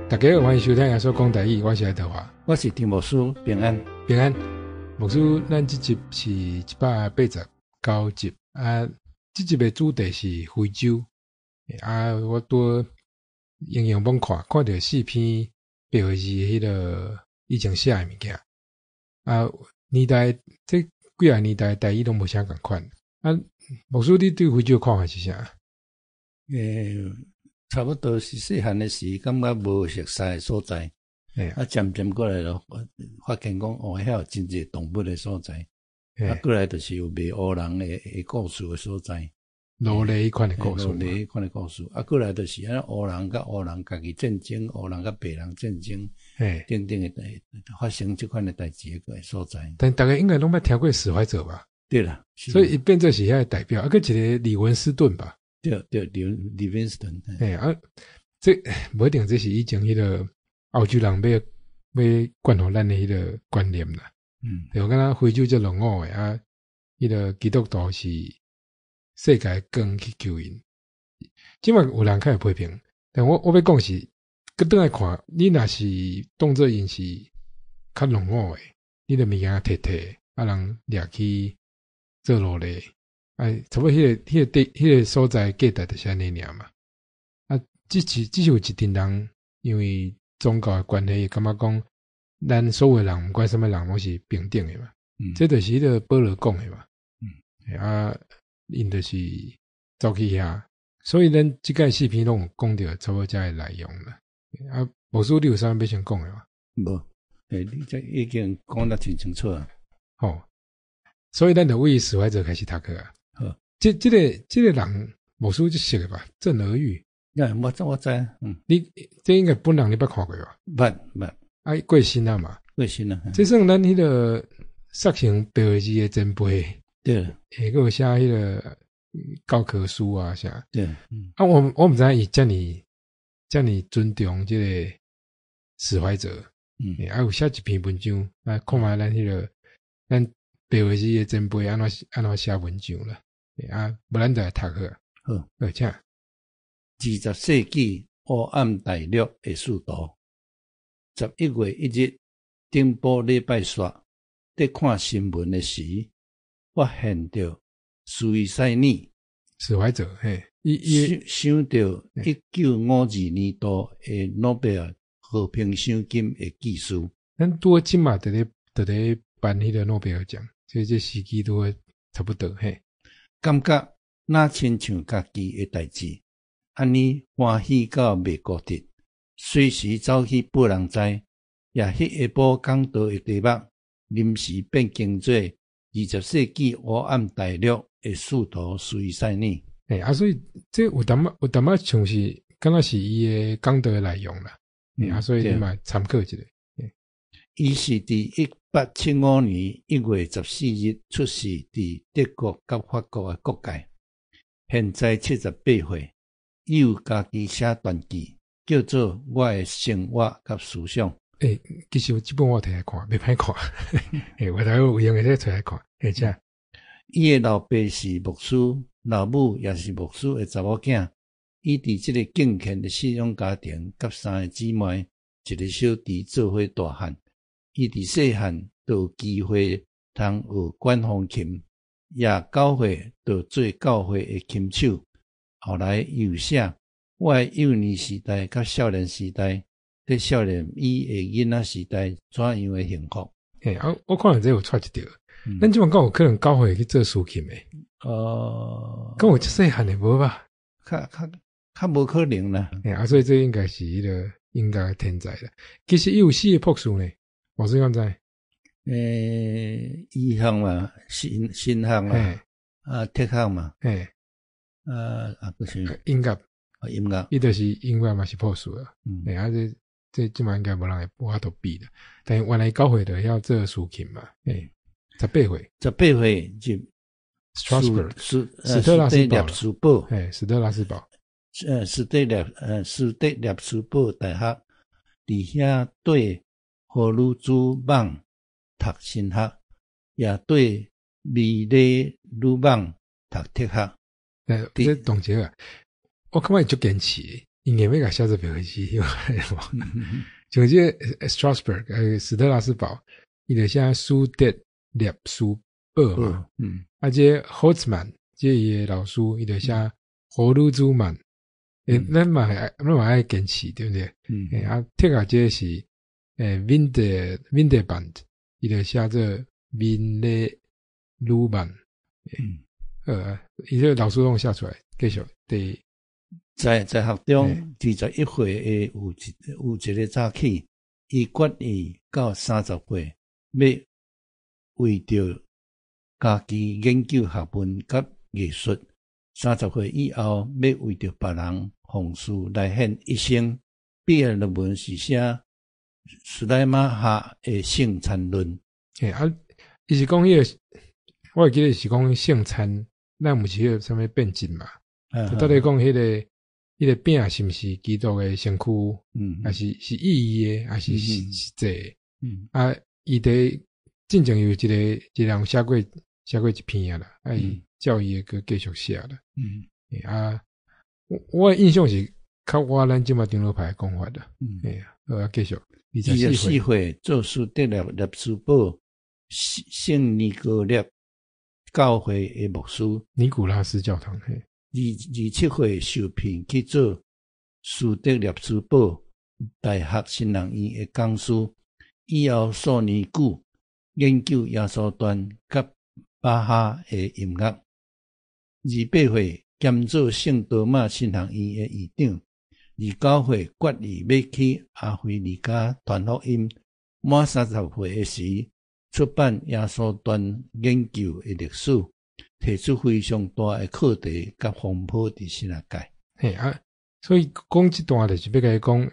大家好，歡迎收聽耶穌講台語，我是愛德華，我是張牧師，平安。平安。牧師，咱這集是189集啊，這集的主題是非洲啊，我拄營養網看，看著四篇白話字彼个以前寫的物件啊，年代這幾若年代台語攏無啥仝款啊。牧師，你對非洲看法是啥？差不多是細漢的時，感覺無熟悉的所在，啊，漸漸過來就發現講，哦，遐有真濟動物的所在，啊，過來就是有賣烏人的故事的所在，奴隸彼款的故事，奴隸彼款的故事，啊，過來就是按怎烏人佮烏人家己戰爭，烏人佮白人戰爭，等等的發生這款的代誌的所在。但逐家應該攏捌聽過史懷哲吧？對啦，所以伊變做是遐个代表，啊，閣一個李文斯頓吧？對對，李文斯頓。嘿啊，這無一定這是以前彼个歐洲人欲灌予咱的彼个觀念啦。對，我感覺非洲足落伍的啊，彼个基督徒是世界光去救𪜶。這馬有人較會批評，但我欲講是，閣轉來看，你若是當做𪜶是較落伍的，你著物件摕摕，啊人掠去做奴隸。哎，差不多彼个彼個地彼個所在價值就是按呢爾嘛。啊，只是有一陣人因為宗教的關係，會感覺講，咱所有人毋管啥物人攏是平等的嘛。這就是彼个保羅講的嘛。啊，𪜶就是走去遐，所以咱這擺四篇攏有講著差不多遮个內容啦。啊，牧師你有啥物欲先講的無？無，你這已經講得真清楚啊。吼，所以咱就為史懷哲開始讀課啊。好，這個人牧師就識的吧？震兒欲。我知，嗯。你這應該本人你捌看過吧？捌捌。啊，過身啊嘛。過身啊。這算咱彼个塑成白話字的前輩。閣有寫彼个教科書啊啥。啊，我毋知影伊遮爾遮爾尊重這個史懷哲。啊，有寫一篇文章，來看覓咱彼个咱白話字的前輩按怎按怎寫文章啦。啊，無咱就來讀好。好，好，請。 20世紀烏暗大陸的使徒，11月1日頂晡禮拜煞，佇看新聞的時，發現著斯維塞爾史懷哲，嘿，伊伊想著1952年度的諾貝爾和平賞金的記事。咱拄好這馬佇咧頒彼個諾貝爾獎，所以這時機拄好差不多，嘿。感覺若親像家己的代誌，按呢歡喜到袂顧得，隨時走去報人知。也彼下晡講道的題目，臨時變更做20世紀烏暗大陸的使徒斯維塞爾。欸，啊，所以這有淡仔像是，敢若是伊的講道的內容啦。欸，啊，所以你嘛參考一下。伊是佇1875年1月14日出世佇德國佮法國的國界，現在78歲。伊有家己寫傳記，叫做《我的生活佮思想》。欸，其實這本我有摕來看，袂歹看。欸，我頭有閒會使揣來看。欸，請。伊的老爸是牧師，老母也是牧師的查某囝。伊佇這个敬虔的信仰家庭，佮三个姊妹、一个小弟做伙大漢。伊佇細漢就有機會通學管風琴，也9歲就做教會的琴手。後來伊有寫我的幼年時代佮少年時代，佇少年伊的囡仔時代怎樣的幸福？嘿，啊，我看著這有掣一著。咱這馬敢有可能9歲去做司琴的？哦。敢有這細漢的無吧？較無可能啦。嘿，啊，所以這應該是彼个音樂天才啦。其實伊有四個博士呢，牧師敢知？欸，醫學嘛，神學嘛，啊，哲學嘛，啊啊，閣是音樂，音樂，伊就是音樂嘛是博士啊。欸，啊，這這馬應該無人會無法度比啦。但原來9歲就會曉做司琴嘛，欸，18歲， 18歲入史特拉斯堡，斯堡，欸，史特拉斯堡，史特列斯堡大學，佇遐對荷魯茲網讀神學，也對米勒魯網讀哲學。欸，這同學啊，我感覺伊足堅持， 𪜶硬欲共寫做白死，像這個 Strasbourg 斯特拉斯堡，伊就寫斯德涅斯堡嘛。啊，這個 Holzmann 這伊的老師，伊就寫荷魯茲曼。咱嘛愛堅持，對毋對？啊，鐵啊，這個是Windelband，伊就寫做明勒魯曼。好啊，伊這個老師攏寫出來，繼續第在學中，21歲的有一个早起，伊決意到30歲，欲為著家己研究學問佮藝術。30歲以後，欲為著別人奉事來獻一生。畢業論文是寫斯萊馬哈的聖餐論。嘿啊，伊是講彼個，我會記得是講聖餐，咱毋是彼個啥物變質嘛？就到底講彼個餅是毋是基督的身軀？抑是意義的，抑是實際？啊，伊佇進前有一個人寫過一篇啊啦，啊，伊照伊的閣繼續寫啦。啊，我的印象是較倚咱這馬長老派的講法啦。嘿啊，好啊，繼續。二十四歲做斯德涅斯堡聖尼哥列教會的牧師，尼古拉斯教堂。嘿，27歲受聘去做斯德涅斯堡大學神學院的講師，以後數年久研究耶穌傳佮巴哈的音樂。28歲兼做聖多馬神學院的院長。29歲決意欲去阿非利加傳福音。滿30歲的時，出版耶穌傳研究的歷史，提出非常大的課題佮風波佇神學界。嘿啊，所以講這段就是欲共伊講，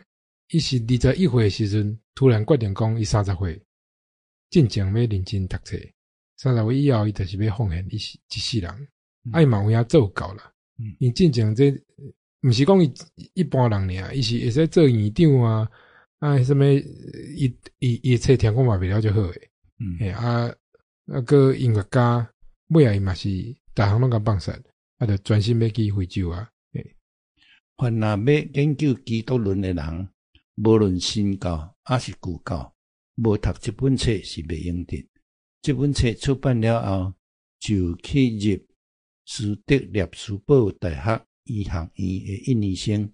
伊是21歲的時陣，突然決定講，伊三十歲進前欲認真讀冊，三十歲以後，伊就是欲奉獻一世人。啊，伊嘛有影做到啦。伊進前這毋是講伊一般人爾，伊是會使做院長啊，啊，啥物，伊冊聽講嘛袂了足好的。嘿啊，啊，閣音樂家，尾仔伊嘛是逐項攏共放殺，啊，就專心欲去非洲啊。嘿。凡若欲研究基督論的人，無論新教抑是舊教，無讀這本冊是袂用得。這本冊出版了後，就去入斯德涅斯堡大學醫學院的一年生，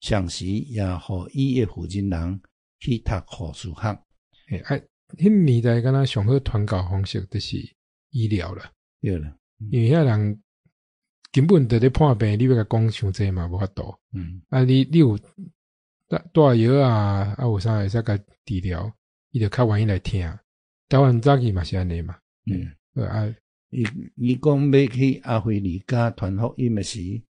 同時也予伊的負責人去讀護士學。嘿，啊，彼年代敢若上好傳教方式就是醫療啦。對啦，因為遐人根本就咧破病，你欲共講傷濟嘛，無法度。啊，你有帶藥啊，啊有啥會使共治療，伊就較願意來聽。台灣早期嘛是按呢嘛。好啊。伊講欲去阿非利加傳福音的時，予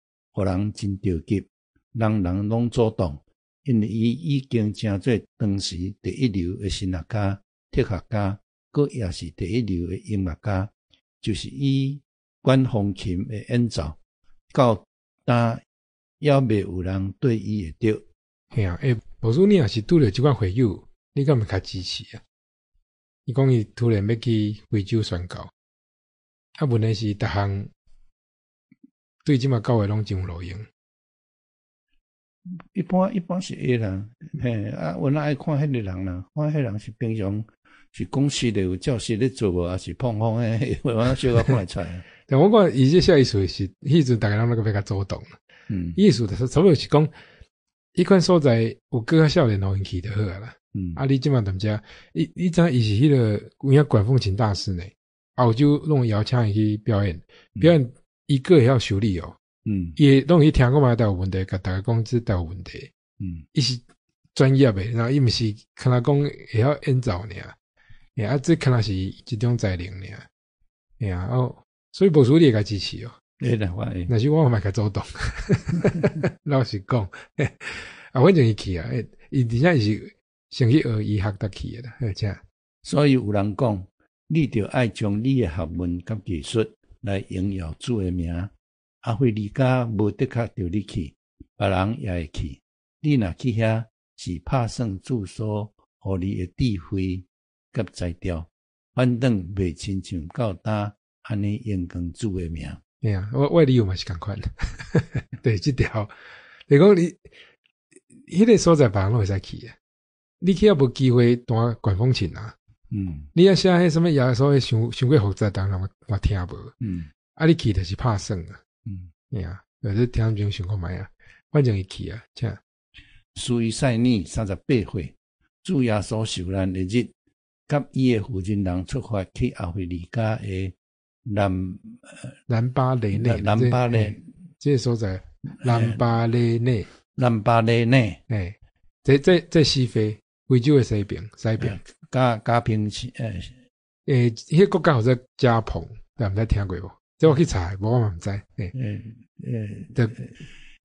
人真著急，人人攏阻擋，因為伊已經成做當時第一流的神學家、哲學家，閣也是第一流的音樂家，就是以管風琴的演奏，到今猶未有人對伊會著。嘿啊，欸，無說你若是拄著這款會友，你敢會較支持啊？伊講伊突然欲去非洲宣教，啊，問題是逐項對這馬教會攏真有路用。一般是會啦，嘿，啊，阮愛看彼个人啦，看彼个人是平常是講實的，有照實咧做無，抑是膨風的，我小可看會出來。但我看伊這寫意思是，彼陣逐家攏閣欲較主動。意思就是差不多是講，彼款所在有閣較少年予𪜶去就好啊啦。啊，你這馬踮遮，你知影伊是彼个有影管風琴大師呢？澳洲攏邀請伊去表演，表演伊閣會曉修理哦。伊攏去聽講嘛，佗有問題，共逐家講這佗有問題。伊是專業的，然後伊毋是敢若講會曉演奏爾，欸，啊，這敢若是一種才能爾。嘿啊，哦，所以無輸你會共支持哦。會啦，我會。若是我嘛會共主動，老實講，啊，反正伊去啊，伊而且伊是先去學醫學才去的啦，而且。所以有人講，你著愛將你的學問佮技術來榮耀主的名。阿非利加無的確著你去，別人也會去。你若去遐，是拍算主所予你的智慧佮才調，反轉袂親像到今按呢榮光主的名。嘿啊，我的理由嘛是仝款，對，這條，就是講你，彼個所在別人攏會使去啊。你去也無機會彈管風琴啊。你若寫彼啥物耶穌彼傷傷過複雜，逐人嘛聽無。啊，你去就是拍耍啊。嘿啊，就是聽眾想看覓啊，反正伊去啊，請。斯伊賽爾38歲，主耶穌受難的日，佮伊的負責人出發去亞非利加的南南巴雷內，南巴雷這個所在，南巴雷內，南巴雷內，欸，這西非，非洲的西邊，西邊，加平欸，欸，彼個國家號做加蓬，但毋知聽過無？這我去查，無我嘛毋知。欸，欸欸，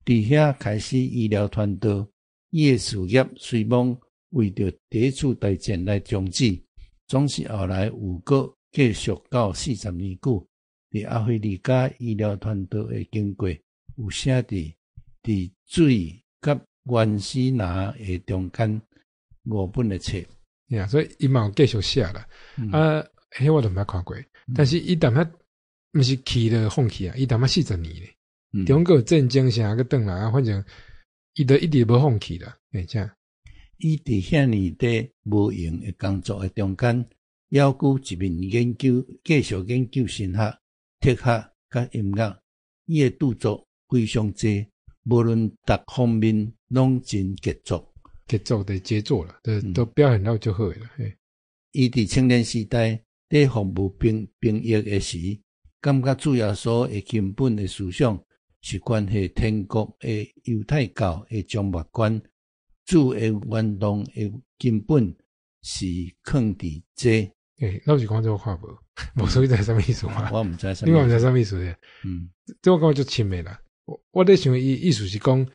佇遐開始醫療傳道，伊的事業雖罔為著第一次大戰來終止，總是後來有閣繼續到40年久。佇亞非利加醫療傳道的經過，有寫佇水佮原始拿的中間五本的冊。呀，所以伊嘛有繼續寫啦。啊，彼我都毋捌看過，但是伊淡仔毋是去了放棄啊，伊淡仔四十年咧。中國戰爭啥閣轉來啊，反正伊就一直無放棄啦，而且伊佇遐爾底無閒的工作的中間，猶閣一面研究，繼續研究神學、哲學佮音樂。伊的著作非常濟，無論逐方面攏真傑作。傑作的傑作啦，都表現了足好的啦。伊佇青年時代佇服務兵役的時，感覺主耶穌的根本的思想是關係天國的猶太教的終末觀，主的原動的根本是囥佇這。欸，老實講，這我看無，無所以知啥物意思嘛？我毋知啥。你嘛毋知啥物意思咧？這我感覺足深的啦。我咧想伊意思是講，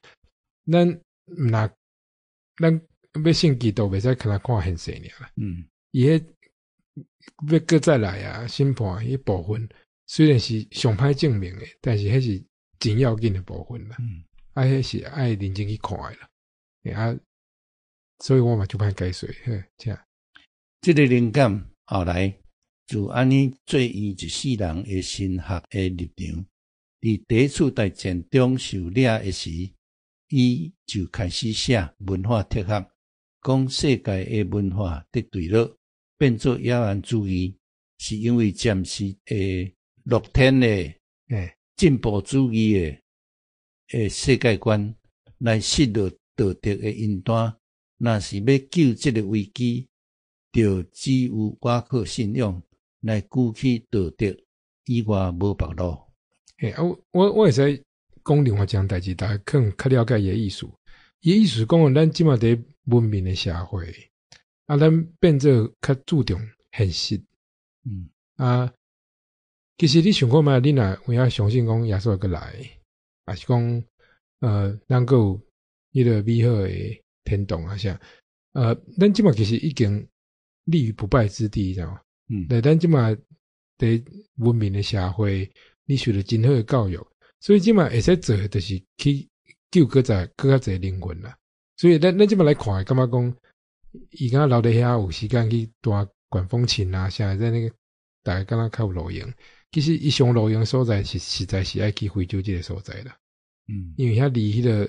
咱毋若咱欲信基督，袂使干焦看現世爾啦。伊彼欲閣再來啊，審判彼部分雖然是上歹證明的，但是彼是真要緊的部分啦。啊，彼是愛認真去看的啦。欸啊，所以我嘛足歹解說，呵，請。這個靈感後來就按呢做伊一世人的神學的立場。佇第一次大戰中受掠的時，伊就開始寫文化哲學，講世界的文化佇墜落，變做野蠻主義，是因為暫時的樂天的進步主義的世界觀來失落道德的雲端。若是欲救這個危機，就只有倚靠信仰來舉起道德以外無別路。欸，啊，我會使講另外一項代誌，大家可能較了解伊的意思。伊的意思講，咱這馬佇文明的社會，啊，咱變做較注重現實。啊，其實你想看覓，你若有影相信講耶穌會閣來，抑是講，咱閣有彼個美好的天堂啊啥？咱這馬其實已經立於不敗之地，你知無？對，咱這馬佇文明的社會，你受著真好的教育，所以這馬會使做的就是去救閣再閣較濟靈魂啦。所以咱這馬來看，感覺講，伊敢若留佇遐有時間去彈管風琴啊，啥在那個逐家敢若較有路用。其實伊上路用所在是實在是愛去非洲這個所在啦。因為遐離彼個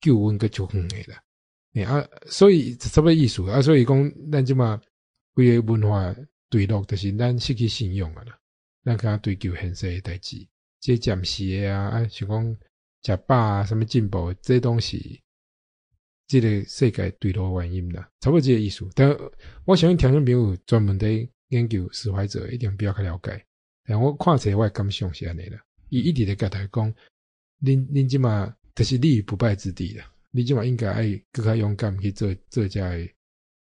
救恩閣足遠的啦。欸啊，所以差不多意思啊，所以講咱這馬規个文化墜落，就是咱失去信仰啊啦。咱較追求現世的代誌，這暫時的啊，啊，像講食飽啊，啥物進步，這攏是這個世界墜落的原因啦，差不多這個意思。但我相信聽眾朋友專門佇研究史懷哲，一定比我較了解。但我看冊我的感想是按呢啦，伊一直咧共大家講，恁這馬就是立於不敗之地啦，你這馬應該愛閣較勇敢去做做這个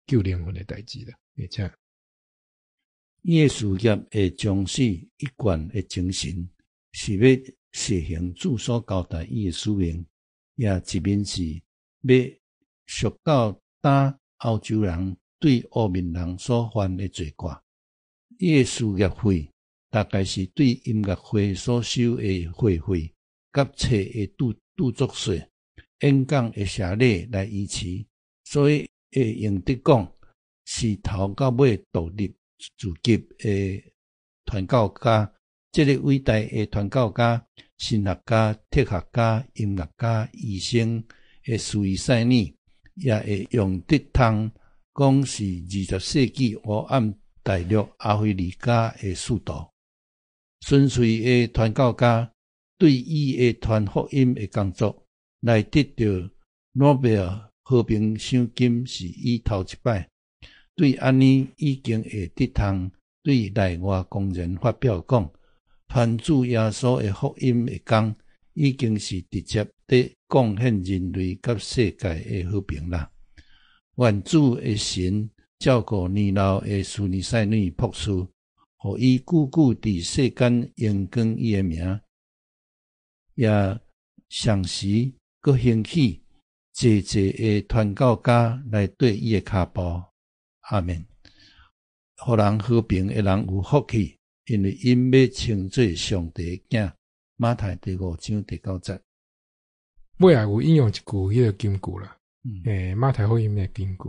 救靈魂的代誌啦，而且。伊的事業會終始一貫的精神，是欲實行主所交代伊的使命，也一面是欲贖到當歐洲人對烏面人所犯的罪過。伊的事業費大概是對音樂會所收的會費，佮冊的著作稅、演講的謝禮來維持，所以會用得講是頭到尾獨立自給的傳教家。這個偉大的傳教家、神學家、哲學家、音樂家、醫生的斯伊賽爾，也會用得通講是20世紀黑暗大陸阿非利加的使徒，純粹的傳教家對伊的傳福音的工作來得著諾貝爾和平賞金是伊頭一擺。對按呢已經會得通對內外公然發表講，傳主耶穌的福音的工，已經是直接佇貢獻人類佮世界的和平啦。願主的神照顧年老的蘇尼賽女博士，予伊久久佇世間榮光伊的名，也同時閣興起濟濟的傳教家來綴伊的跤步。阿們。予人和平的人有福氣，因為𪜶欲稱做上帝的囝。馬太第五章第九節。尾仔有引用一句彼個金句啦，馬太福音的金句。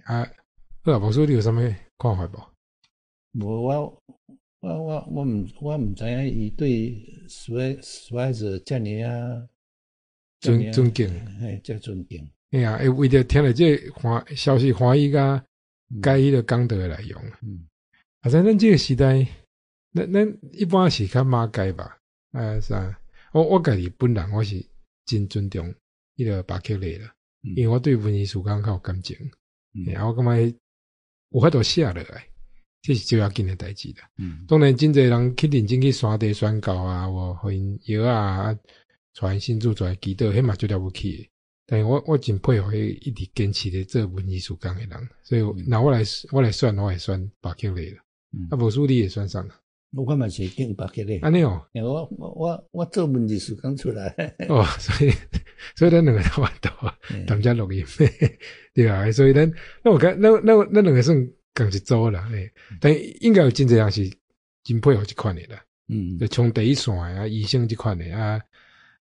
啊，好啊，牧師你有啥物看法無？無，我毋知影伊對施懷澤遮爾仔尊敬，嘿，遮尊敬。嘿啊，會為著聽著這個歡消息歡喜甲改彼個講道的內容。啊，在咱這個時代，咱一般是較馬改吧？啊啥？我家己本人我是真尊重彼個巴克禮啦，因為我對文字事工較有感情。啊，我感覺有法度寫落來，這是最要緊的代誌啦。當然，真濟人去認真去山地宣教啊，無予𪜶藥啊，帶𪜶信主，帶祈禱，彼嘛足了不起的。但是我真佩服彼一直堅持咧做文字事工的人，所以若我來選，我會選巴克禮啦。啊，無輸你會選啥？我嘛是揀巴克禮。按呢哦。我做文字事工出來。哦，所以咱兩個差不多，踮遮錄音，對啊，所以咱，那我講，咱兩個算仝一組啦，欸，但應該有真濟人是真佩服這款的啦。就衝第一線的啊，醫生這款的啊，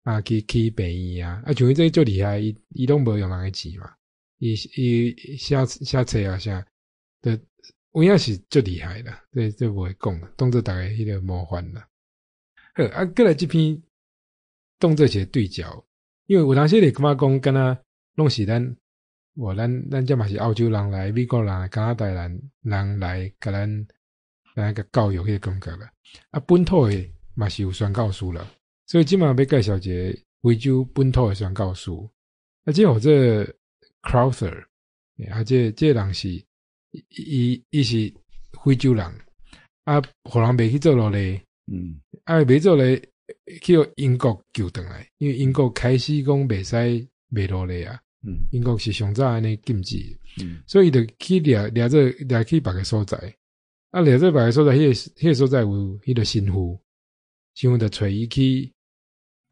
啊去病院啊，啊像伊這足厲害，伊攏無用人的錢嘛，伊寫冊啊啥，就有影是足厲害啦，這無話講，當做逐家彼個模範啦。好，啊，過來這篇當做一個對照，因為有當時你感覺講，敢若攏是咱，無咱這嘛是歐洲人來，美國人來，加拿大人來，共咱共教育彼個感覺啦。啊，本土的嘛是有宣教師啦，所以這馬欲介紹一個非洲本土的宣教師。啊，這號做 Crowther，啊，這個人是伊是非洲人，啊，予人賣去做奴隸，啊，賣做奴隸去予英國救轉來，因為英國開始講袂使賣奴隸啊，英國是上早按呢禁止，所以伊就去掠掠做掠去別个所在，啊，掠做別个所在，彼個所在有彼個神父，神父就揣伊去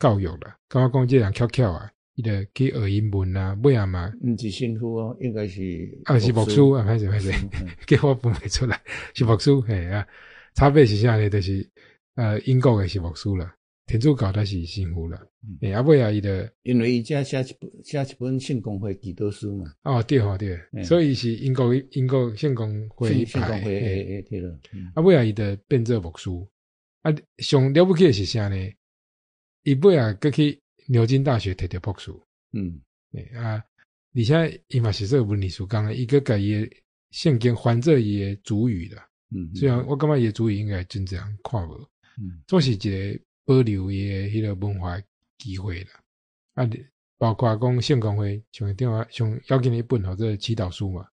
教育啦，感覺講這個人巧巧啊，伊就去學英文啊，尾仔嘛，毋是神父哦，應該是啊，是牧師啊，歹勢歹勢，叫我分袂出來，是牧師，嘿啊，差別是啥呢？就是英國的是牧師啦，天主教才是神父啦，欸，啊尾仔伊就因為伊遮寫一本聖公會祈禱書嘛。哦，對吼對，所以是英國聖公會聖公會對咯。啊尾仔伊就變做牧師，啊上了不起的是啥呢？伊尾仔閣去牛津大學摕著博士。欸啊，而且伊嘛是做文字事工的，伊閣共伊的聖經翻做伊的族語啦。雖然我感覺伊的族語應該真濟人看無，總是一個保留伊的彼個文化機會啦。啊，包括講聖公會上重要上要緊的一本號做祈禱書嘛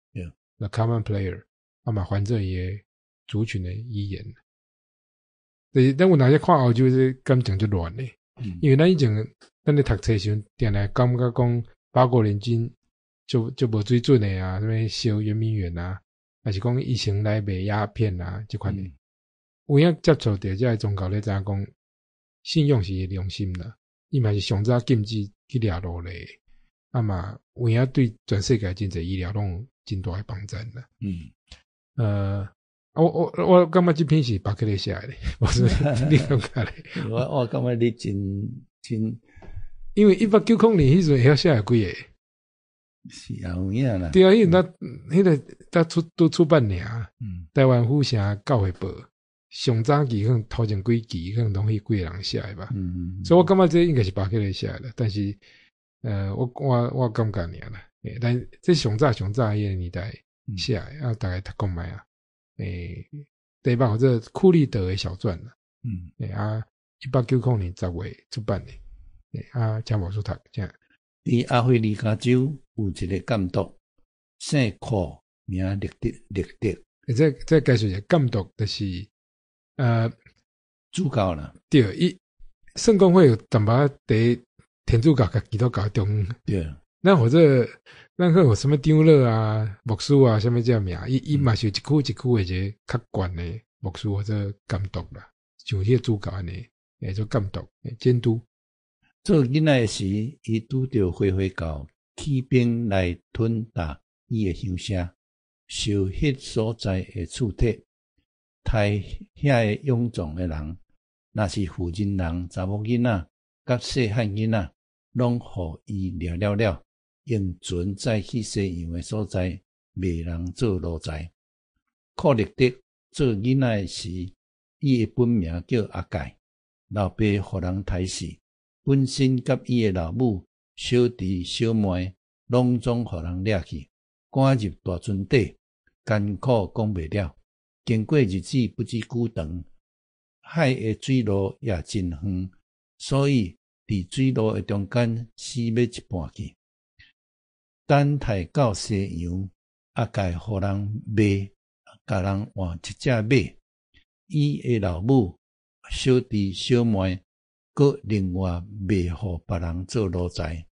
，The Common Prayer，啊嘛翻做伊的族群的語言。就是咱有當時看歐洲這感情就亂的，因為咱以前咱咧讀冊時陣，定定感覺講八國聯軍就無水準的啊，啥物燒圓明園啊，還是講以前來賣鴉片啊，這款的。有影接觸著這个宗教，你知影講信仰是良心啦，伊嘛是上早禁止去掠奴隸，啊嘛有影對全世界真濟醫療攏有真大的幫助啦。我感覺這篇是巴克禮寫的，無是你感覺咧？我感覺你真真，因為1890年彼時陣會曉寫有幾个？是啊，有影啦。對啊，彼陣咱彼個才出拄出版爾，台灣府城教會報上早期可能頭前幾期可能攏彼幾个人寫的吧。所以我感覺這應該是巴克禮寫的，但是我感覺爾啦。但這上早上早彼个年代寫的，啊，逐家讀看覓啊。題目號做庫利德的小傳啦。啊，1890年10月出版的。啊，請牧師讀，請。佇阿非利加洲有一个監督，姓庫，名立德，立德。這解釋一下，監督就是主教啦。對，伊聖公會有淡薄仔佇天主教佮基督教中。咱或者咱去有啥物長老啊、牧師啊，啥物這名，伊嘛是有一區一區的一个較懸的牧師或者監督啦，像彼個主教按呢，做監督、監督。做囡仔時，伊拄著回回教起兵來吞打伊的鄉社，受彼所在的刺鐵，刣遐個勇壯的人，若是婦人人、查某囡仔、佮細漢囡仔，攏予伊掠了了，用船載去西洋的所在賣人做奴才。庫立德做囡仔的時，伊的本名叫阿蓋，老爸予人刣死。本身佮伊的老母、小弟、小妹，攏總予人掠去，趕入大船底，艱苦講袂了。經過日子不知久長，海的水路也真遠，所以佇水路的中間死欲一半去。等待到西洋，阿蓋予人賣，共人換一隻馬。伊的老母、小弟、小妹，閣另外賣予別人做奴才，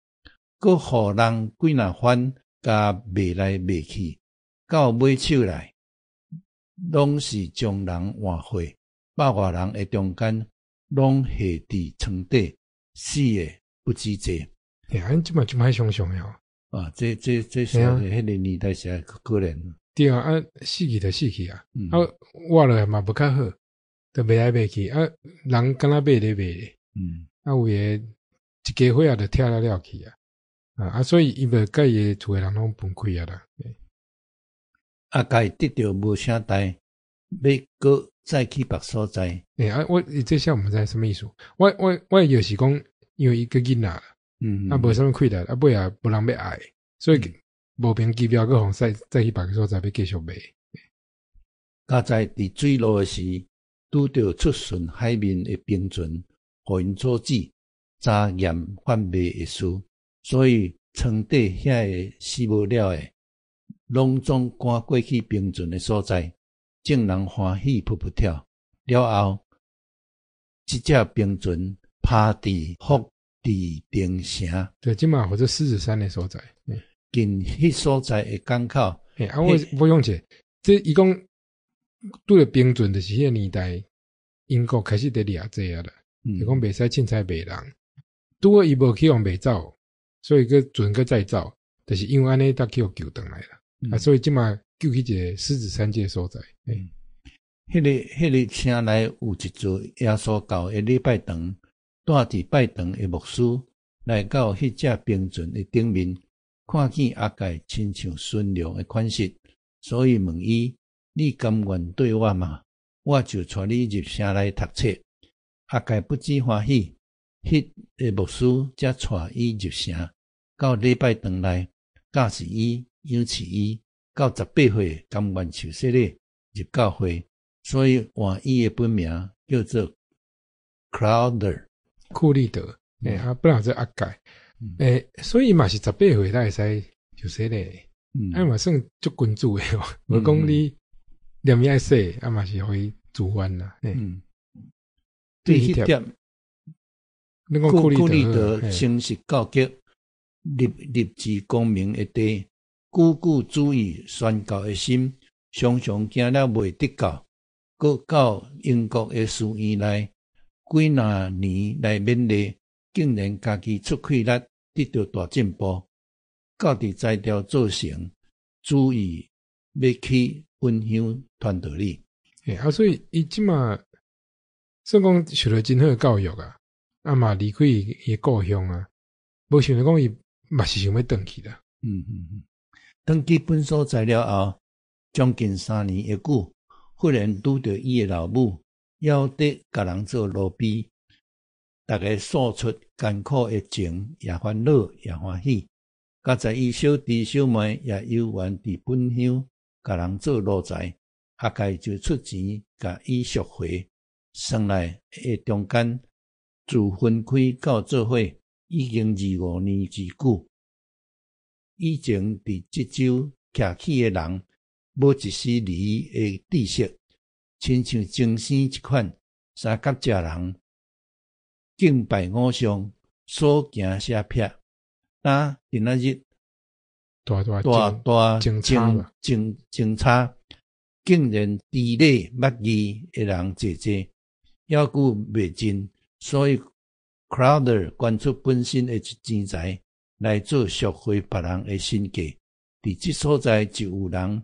閣予人幾若番共賣來賣去，到尾手來，攏是將人換貨，百外人的中間，攏下佇床底，死的不知濟。嘿，啊，這嘛足歹想像的哦。啊，這是彼个年代實在可憐。對啊，啊，死去就死去啊，啊，活落來嘛無較好，就賣來賣去，啊，人敢若馬咧賣咧。啊，有的一家伙仔就拆了了去啊，啊，所以伊就佮伊的厝的人攏分開啊啦。阿蓋得著無啥代，欲閣再去別所在。啊，我這下毋知啥物意思。我就是講，因為伊閣囡仔，啊，無啥物氣力，啊，尾仔無人欲愛，所以莫名其妙閣予再去別个所在欲繼續賣。佳哉佇水路的時，拄著出巡海面的冰船，予𪜶阻止查驗販賣的事，所以床底遐个死無了的，攏總趕過去冰船的所在，眾人歡喜噗噗跳。了後，這隻冰船趴佇福地丁城，對，這馬或者獅子山的所在，近彼所在的港口。啊，我補充一下，這伊講拄著冰船，就是彼个年代英國開始佇掠這啊啦。就講袂使凊彩賣人，拄好伊無去予賣走，所以閣船閣再走，就是因為按呢，才去予救轉來啦。啊，所以這馬救去一個獅子山這个所在。彼个城內有一座耶穌教的禮拜堂，住佇拜堂的牧師來到彼隻冰船的頂面，看見阿蓋親像馴良的款式，所以問伊：你甘願綴我嗎？我就帶你入城內讀冊。阿蓋不知歡喜，彼个牧師才帶伊入城，到禮拜堂內教示伊、養飼伊，到18歲甘願受洗禮入教會，所以換伊的本名叫做 Crowther 庫利德。啊，本來做阿蓋，所以嘛是18歲才會使受洗禮，啊嘛算足君子的哦，無講你連伊愛洗，啊嘛是予伊自願啦。對彼點，庫利德誠實教格，立立志光明的地，久久注意宣教的心，常常驚了袂得救，閣到英國的書院內幾若年來勉勵，竟然家己出氣力得著大進步，到佇才調做成，主意欲去分享傳道理。啊，所以伊這馬算講受著真好的教育啊，啊嘛離開伊的故鄉啊，無想著講伊嘛是想欲轉去啦。轉去本所在了後，將近3年的久，忽然拄著伊的老母，猶咧共人做奴婢，逐家訴出艱苦的情，也煩惱也歡喜。佳哉伊小弟小妹也猶原佇本鄉共人做奴才，阿蓋就出錢共伊贖回。算來的中間，自分開到做伙已經25年之久。以前佇這洲徛起的人，無一絲厘的知識，親像精生這款三角食人，敬拜偶像，所行邪癖。今今仔日大大大大爭差爭爭差，竟然知禮捌義的人濟濟，猶閣袂盡，所以 Crowther 捐出本身的錢財來做贖回別人的身價。佇這所在就有人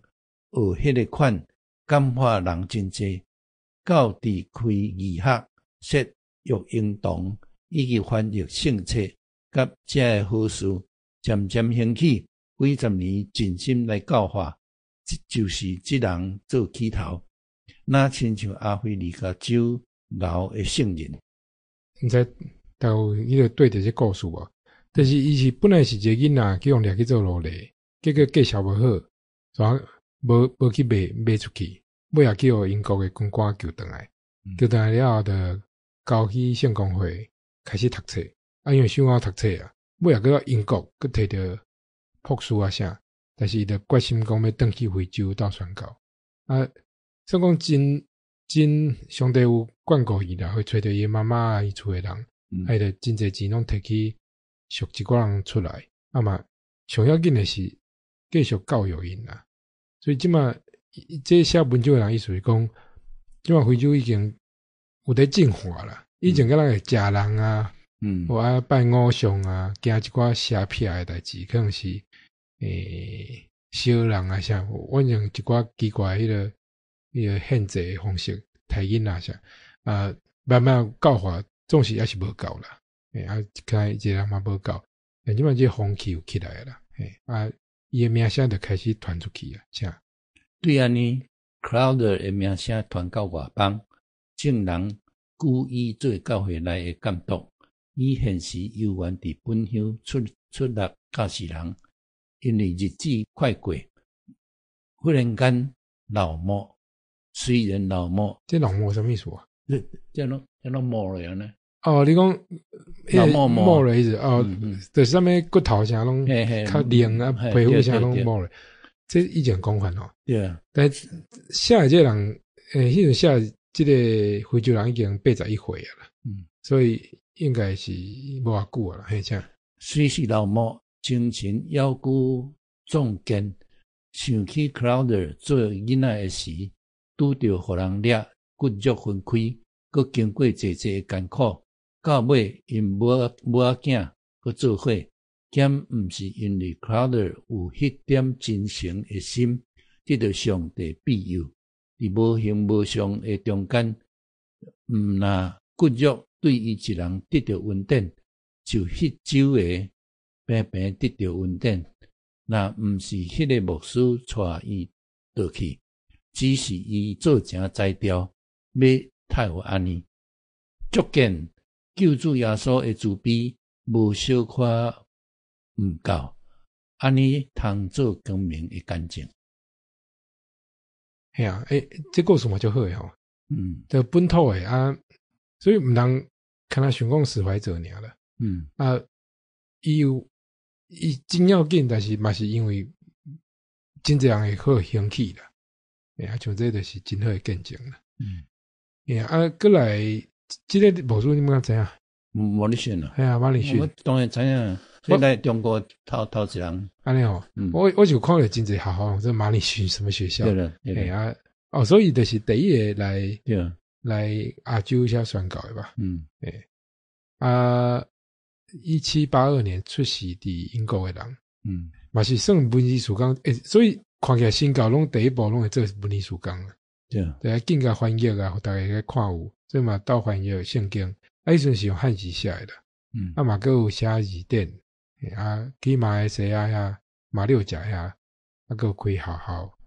學彼个款感化人真濟，到佇開義學、設育嬰童以及翻譯聖冊佮遮个好事，漸漸興起，幾十年盡心來教化，這就是這人做起頭，若親像阿非利加州牛的聖人。毋知大家有彼个對著這故事無？就是伊是本來是一個囡仔，去予掠去做奴隸，結果繼續無好，所以無去賣賣出去，尾仔去予英國的軍官救轉來，救轉來了後，就交去聖公會開始讀冊，啊，因為傷𠢕讀冊啊，尾仔閣到英國，閣提著博士啊啥，但是伊就決心講欲轉去非洲鬥宣教，啊，算講真真上帝有眷顧伊啦，會揣著伊的媽媽啊，伊厝的人，啊，伊就真濟錢攏提去贖一寡人出來，啊嘛，上要緊的是繼續教育𪜶啦。所以這馬這寫文章的人意思是講，這馬非洲已經有咧進化啦。以前敢若會食人啊，或啊拜偶像啊，行一寡邪癖的代誌，可能是燒人啊啥，反正一寡奇怪彼个獻祭的方式，刣囡仔啥，啊，慢慢教化總是猶是無夠啦。啊，開一個人嘛無夠，但這馬這個風氣有起來啦。啊，伊的名聲就開始傳出去啊，啥？對按呢，Crowther 的名聲傳到外邦，眾人舉伊做教會內的監督。伊現時猶原佇本鄉出出力教示人，因為日子快過，忽然間老耄，雖然老耄，這老耄啥物意思啊？這攏耄了呢？哦，你講老耄耄的意思哦，就是啥物骨頭啥攏較硬啊，皮膚啥攏耄了。這以前講法哦。對啊。但寫的這個人，彼陣寫這個非洲人已經81歲啊啦。所以應該是無偌久啊啦，嘿，請。雖是老耄，精神猶閣壯健。想起 Crowther 做囡仔的時，拄著予人掠，骨肉分開，閣經過濟濟的艱苦，到尾𪜶母母仔囝閣做伙，兼毋是因為 Crowther 有彼點真誠的心，得著上帝庇佑，佇無形無相的中間，毋若骨肉對伊一人得著恩典，就彼洲的平平得著恩典。若毋是彼个牧師帶伊倒去，只是伊做成才調，欲太有按呢。足見救主耶穌的慈悲無小可毋夠，按呢通做光明的見證。嘿啊，這故事嘛足好的吼。就本土的啊，所以毋通敢若想講史懷哲爾啦。啊，伊有伊真要緊，但是嘛是因為真濟人會好興起啦。啊，像這就是真好的見證啦。啊，過來這個牧師你敢知影？馬禮遜啊。嘿啊，馬禮遜。我當然知影，這來中國頭頭一人。按呢吼，我就看著真濟學校，這馬禮遜什麼學校？對啦，對啦。啊，哦，所以就是第一個來對。來亞洲遐宣教的吧？啊，1782年出世佇英國的人，嘛是算文字事工，所以看起來新教攏第一步攏會做文字事工啊。對啊，緊共翻譯啊，予大家看有，所以嘛鬥翻譯聖經，啊，彼陣是用漢字寫的啦。啊嘛，閣有寫字典，啊，去馬來西亞遐、馬六甲遐，啊，閣有開學校。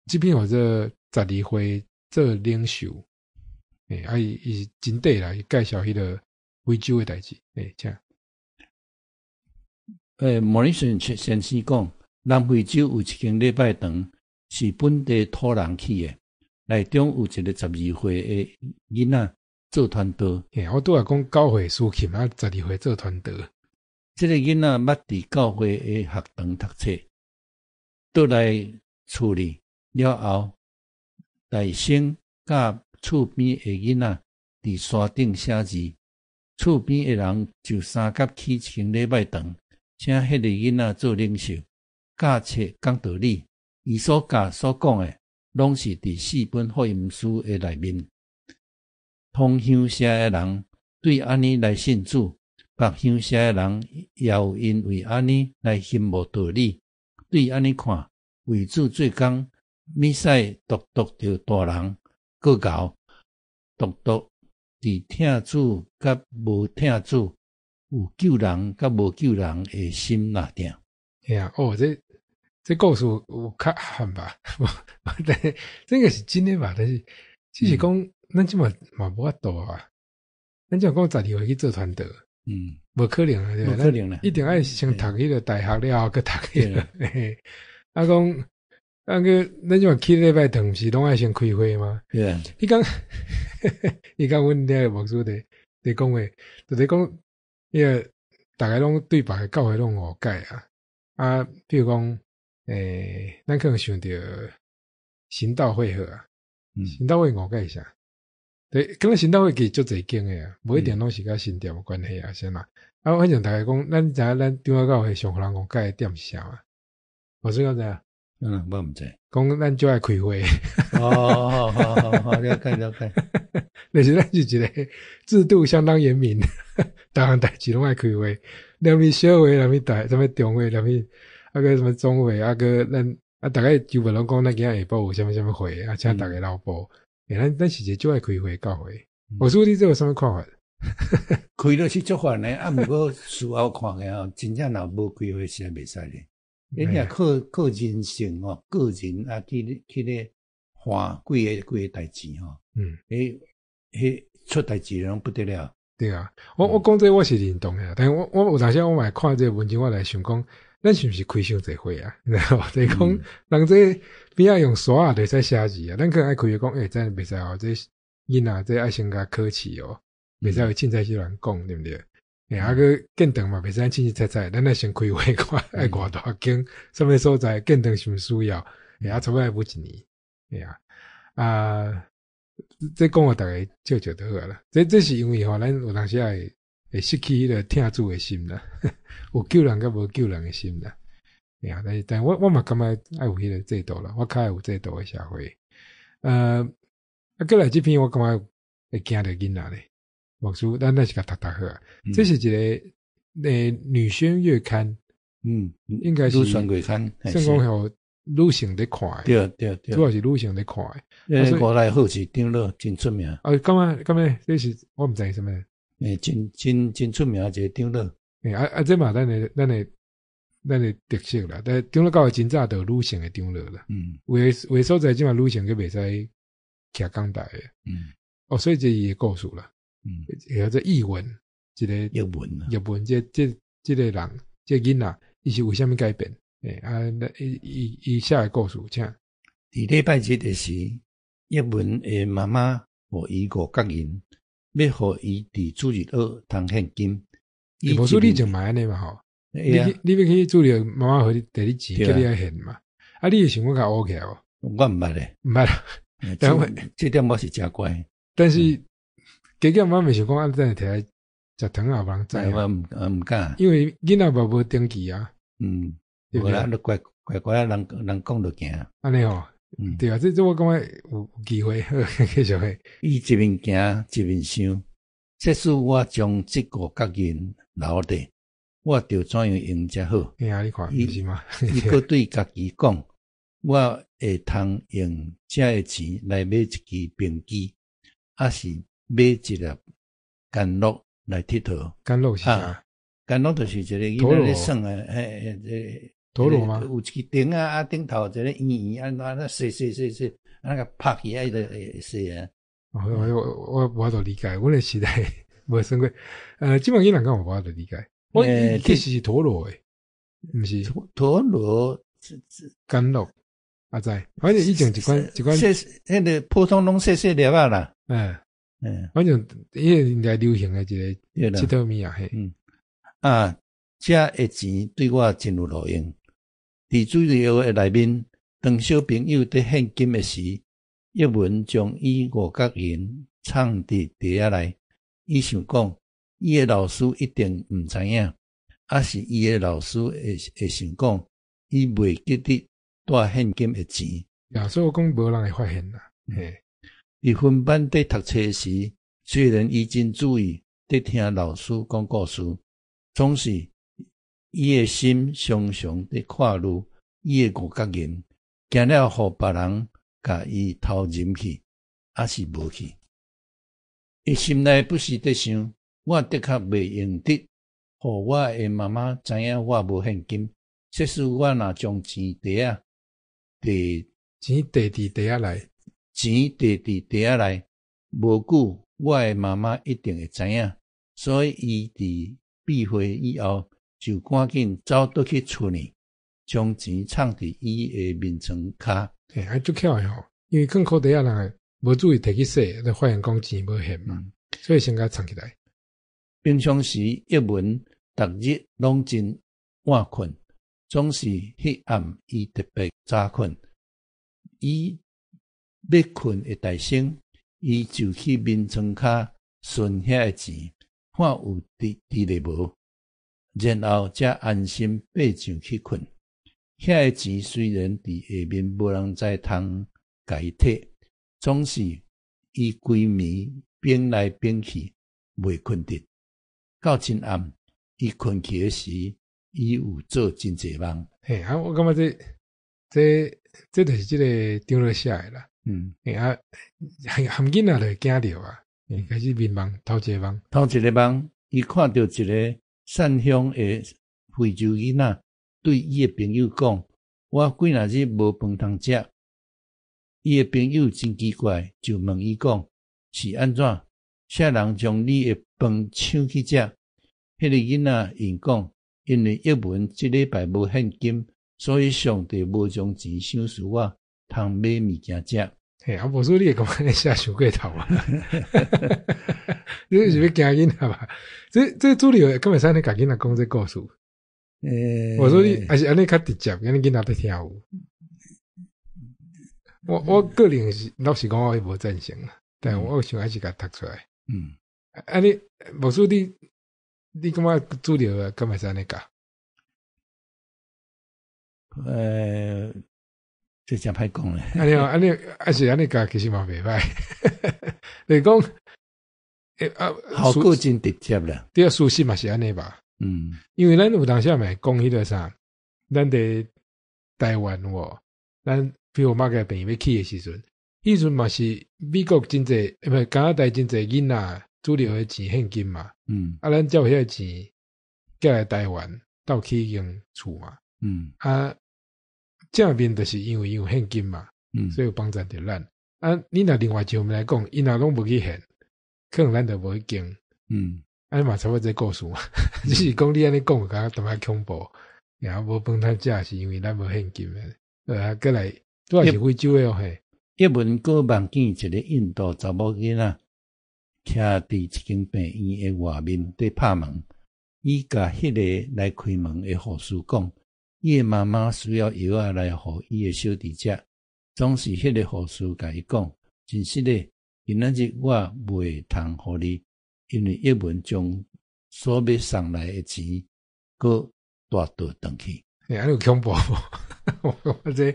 這篇號做12歲做領袖，啊，伊是真短啦，伊介紹彼個非洲的代誌，請。莫里遜先生講，南非洲有一間禮拜堂是本地土人起的，內中有一個12歲的囡仔做傳道。嘿，我拄仔講九歲司琴啊，十二歲做傳道。這個囡仔捌佇教會的學堂讀冊，倒來厝裡了後，大聲佮厝邊的囡仔佇山頂寫字，厝邊的人就相佮起一間禮拜堂，請彼個囡仔做領袖，教冊講道理。伊所教所講的，攏是佇四本福音書的內面。同鄉社的人對按呢來信主，別鄉社的人也有因為按呢來羨慕道理。對按呢看，為主做工，物使獨獨著大人閣𠢕，獨獨佇疼主佮無疼主，有救人佮無救人的心若定。嘿啊，哦，這故事有較含吧？但這個是真的吧？但是只是講，咱這嘛嘛無法度啊。咱這講十二歲去做傳道，無可能啊，無可能啦，一定愛先讀彼個大學了後，閣讀彼個。啊講，啊個，咱這嘛去禮拜堂，毋是攏愛先開會嗎？對啊。伊講，阮遐個牧師佇講話，就佇講，彼個逐家攏對別个教會攏誤解啊。啊，比如講，咱可能想著行道會好啊，行道會誤解是啥？對，感覺行道會其實足濟間的啊，無一定攏是佮神殿有關係啊，啥啦。啊，反正逐家講，咱知影咱長老教會上予人誤解的點是啥嘛？牧師敢知影？嗯，我毋知。講咱足愛開會。哦，好好好好，了解了解。就是咱是一個制度相當嚴明，逐項代誌攏愛開會，連咪小會，連咪大，啥物中會，連咪啊閣啥物總會，啊閣咱啊，逐家就無攏講咱今仔下晡有啥物啥物會，啊請逐家留步。咱是一個足愛開會教會。牧師，你這有啥物看法？開了是足煩的，啊，毋過事後看起來吼，真正若無開會是袂使的。你若靠靠人性吼，個人啊去咧換幾個幾個代誌吼，彼出代誌攏不得了。對啊，我講這我是認同的，但是我有當時我嘛會看這個文章，我來想講，咱是毋是開傷濟會啊？就是講，人這邊仔用刷仔就會使寫字啊，咱可能愛開會講，這袂使哦，這囡仔這愛先共考試哦，袂使凊彩去亂講，對毋對？啊，閣建堂嘛，袂使凊凊彩彩，咱愛先開會看愛偌大間，啥物所在建堂是毋是需要？啊，差不多愛補一年，啊，啊，這講予逐家笑笑就好啦。這是因為吼，咱有當時會失去彼個疼主的心啦，有救人佮無救人的心啦。啊，但我嘛感覺愛有彼個制度啦，我較愛有制度的社會。啊，過來這篇我感覺會驚著囡仔咧。牧師，咱咱是共讀讀好啊。這是一個女宣月刊，應該是女宣月刊，算講予女性咧看的，對對對，主要是女性咧看的。五內好是長老真出名。啊，感覺感覺這是我毋知啥物。真真真出名一個長老。啊啊，這嘛咱的特色啦。但長老教會真早就有女性的長老啦。有的有的所在這嘛女性閣袂使徛講台的。哦，所以這是伊的故事啦。叫做譯文，一個譯文，譯文，這個人，這個囡仔，伊是為啥物改變？啊，伊寫的故事，請。佇禮拜日的時，譯文的媽媽予伊五角銀，欲予伊佇主日學通獻金。無說你就嘛按呢嘛吼？你欲去主日，媽媽予你提你錢，叫你愛獻嘛？啊，你會想講共烏起來無？我毋捌咧，毋捌。但這點我是誠乖。但是。加減我嘛想講，啊，等下提來食糖也無人知。我毋敢。因為囡仔嘛無登記啊。無啦，你乖乖乖，人講就行。按呢吼，對啊，這我感覺有機會，繼續去。伊一面行一面想，即使我將這五角銀留著，我著怎樣用才好？嘿啊，你看，毋是嗎？伊閣對家己講，我會通用這个錢來買一支冰機，抑是買一粒甘露來𨑨迌。甘露是啥？甘露就是一個囡仔咧耍的，彼這陀螺嗎？有一支燈仔啊，頂頭一個圓圓，按怎踅踅踅踅，按呢共拍起來，伊就會踅啊。我無法度理解，阮的時代無耍過。這擺囡仔敢有無法度理解？我其實是陀螺誒。毋是陀螺甘露，阿知，反正以前一款一款，細彼个普通攏細細粒仔啦。反正彼个年代流行的一個𨑨迌物啊，嘿。啊，遮的錢對我真有路用。佇主日學的內面，當小朋友佇獻金的時，葉文將伊五角銀藏佇袋仔內。伊想講，伊的老師一定毋知影，抑是伊的老師會想講，伊袂記得帶現金的錢。啊，所以我講無人會發現啦。嘿。佇分班佇讀冊時，雖然伊真注意佇聽老師講故事，總是伊的心常常佇看慮伊的五角銀，驚了予別人共伊偷入去，抑是無去。伊心內不時佇想：我的確袂用得，予我的媽媽知影我無現金。即使我若將錢袋仔遞錢遞佇袋仔內，錢遞佇袋仔內，無久我的媽媽一定會知影。所以伊佇閉會以後，就趕緊走倒去厝裡，將錢藏佇伊的眠床跤。嘿，啊，足巧的吼，因為囥褲袋仔人無注意提去洗，就發現講錢無現嘛，所以先共藏起來。平常時葉文逐日攏真晚睏，總是彼暗伊特別早睏。伊欲睏的大聲，伊就去眠床跤巡遐个錢，看有佇佇咧無，然後才安心爬上去睏。遐个錢雖然佇下面無人知通共伊提，總是伊規暝反來反去，袂睏著。到真暗，伊睏去的時，伊有做真濟夢。嘿，啊，我感覺這就是這个長老寫的啦。嘿啊，含囡仔就會驚著啊，開始眠夢，頭一个夢。頭一个夢，伊看著一个散鄉的非洲囡仔，對伊的朋友講：我幾若日無飯通食。伊的朋友真奇怪，就問伊講：是按怎？啥人將你的飯搶去食？彼个囡仔應講：因為葉文這禮拜無現金，所以上帝無將錢賞賜我，通買物件食。嘿，啊，無說你會感覺你寫傷過頭啊？你是欲驚囡仔吧？這主流敢會使按呢共囡仔講這故事？我說你還是按呢較直接，按呢囡仔才聽有。我個人是老實講，我會無贊成啦，但我想還是共讀出來。啊你，無說你感覺主流敢會使按呢教？這誠歹講咧。按呢按呢，抑是按呢教，其實嘛袂歹。就是講，啊，效果真直接啦。對啊，事實嘛是按呢吧。因為咱有當時嘛會講彼个啥，咱佇台灣有無？咱比如馬偕病院欲起的時陣，彼陣嘛是美國真濟，毋是加拿大真濟囡仔主流的錢現金嘛。啊，咱才有彼个錢寄來台灣，鬥起彼間厝嘛。啊，正面就是因為伊有現金嘛，所以有幫贊著咱。啊，你若另外一方面來講，伊若攏無去現，可能咱就無彼間。啊，嘛差不多這故事嘛，只是講你按呢講，感覺淡薄恐怖。然後無飯通食，是因為咱無現金的。啊，過來拄仔是非洲的哦，嘿。葉文閣夢見一个印度查某囡仔，徛佇一間病院的外面佇拍門。伊共彼个來開門的護士講，伊的媽媽需要藥仔來予伊的小弟食。總是彼个護士共伊講，真失禮，今仔日我袂通予你，因為葉文將所欲送來的錢，閣帶倒轉去。欸，按呢有恐怖無？我這，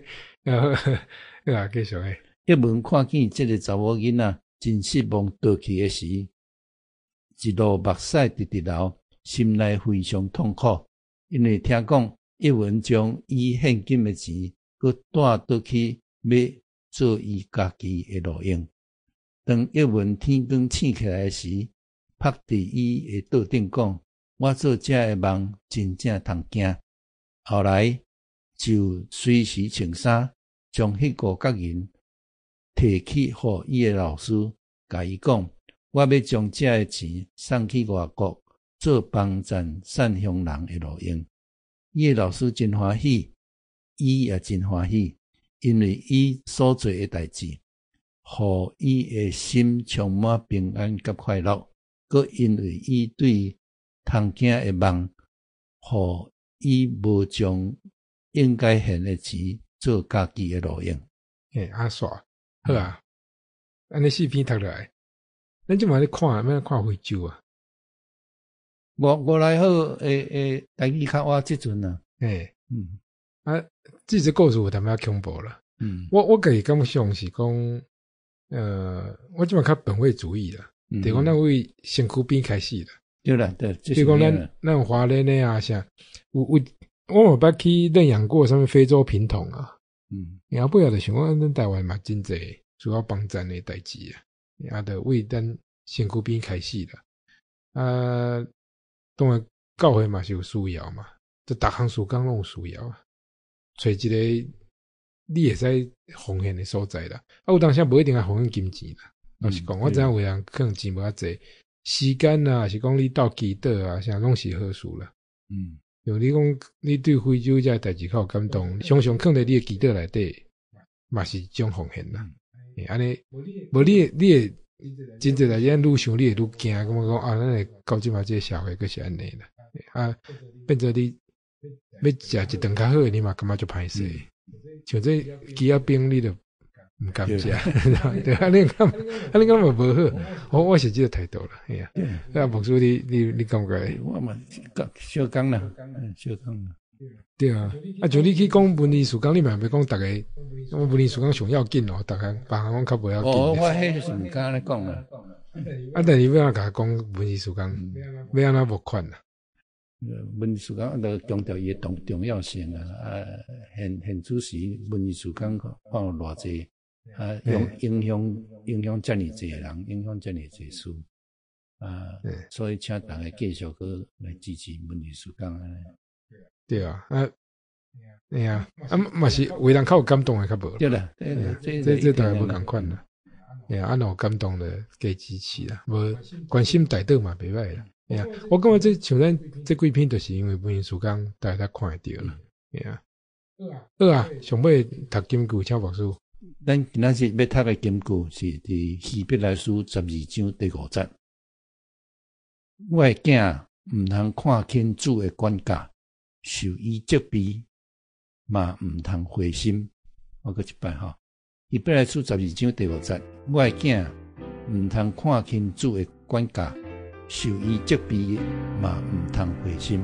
啊，繼續欸。葉文看見這个查某囡仔真失望倒去的時，一路目屎直直流，心內非常痛苦，因為聽講葉文將伊現金的錢閣帶倒去欲做伊家己的路用。當葉文天光醒起來時，拍佇伊的桌頂講：我做這个夢真正通驚。後來就隨時穿衫，將彼五角銀提去予伊的老師，共伊講：我欲將這个錢送去外國，做幫贊散鄉人的路用。伊的老師真歡喜，伊也真歡喜，因為伊所做的代誌，予伊的心充滿平安佮快樂。閣因為伊對通囝的夢，予伊無將應該獻的錢做家己的路用。嘿，阿煞好啊，按呢四篇讀落來，咱這馬咧看，欲看非洲啊？我來好，會台語較倚這陣啊。嘿，啊，這個故事有淡薄仔恐怖啦。我家己感覺上是講，我這馬較本位主義啦，就是講咱為身軀邊開始啦。對啦，對，比如講咱咱華人的啊啥，有有我有捌去認養過啥物非洲貧童啊。然後尾仔就想講，咱台灣嘛真濟需要幫贊的代誌啊，啊，就為咱身軀邊開始啦。啊，當然教會嘛是有需要嘛，這逐項事工攏有需要啊。揣一個你會使奉獻的所在啦。啊，有當時無一定愛奉獻金錢啦。老實講，我知影有人可能錢無遐濟，時間啊，是講你鬥祈禱啊，啥攏是好事啦。因為你講你對非洲這個代誌較有感動，常常囥佇你的祈禱內底，嘛是一種奉獻啦。按呢，無你會真濟代誌，咱愈想你會愈驚，感覺講啊，咱會到這馬這個社會閣是按呢啦。啊，變做你欲食一頓較好的，你嘛感覺足歹勢。像這雞仔冰，你就毋敢食，對啊，你感啊，你感覺無好，我是這個態度啦，嘿啊。啊，牧師你感覺？我嘛相仝啦，相仝啦。對啊，啊，像你去講文字事工，你嘛欲講逐个，我文字事工上要緊哦，逐个別項攏較無要緊。哦，我彼是毋敢按呢講啦。啊，但是欲按怎共講文字事工，欲按怎募款啊？文字事工就強調伊的重要性啊！啊，現現此時文字事工看有偌濟啊，影響遮爾濟人，影響遮爾濟事啊，所以請大家繼續閣來支持文字事工按呢。對啊，啊，對啊，啊嘛是為人較有感動的較無。對啦，這這大概無仝款啦。嘿啊，若有感動的加支持啦，無關心代禱嘛袂䆀啦。嘿啊，我感覺這像咱這幾篇，就是因為文字事工，大家才看會著啦。嘿啊，好啊，上尾讀金句，請牧師。咱今仔日欲讀的金句是佇希伯來書12章第五節。我的囝毋通看輕主的管教，受伊責備嘛毋通灰心。我閣一擺吼，希伯來書十二章第五節，我的囝毋通看輕主的管教，受伊責備嘛毋通灰心。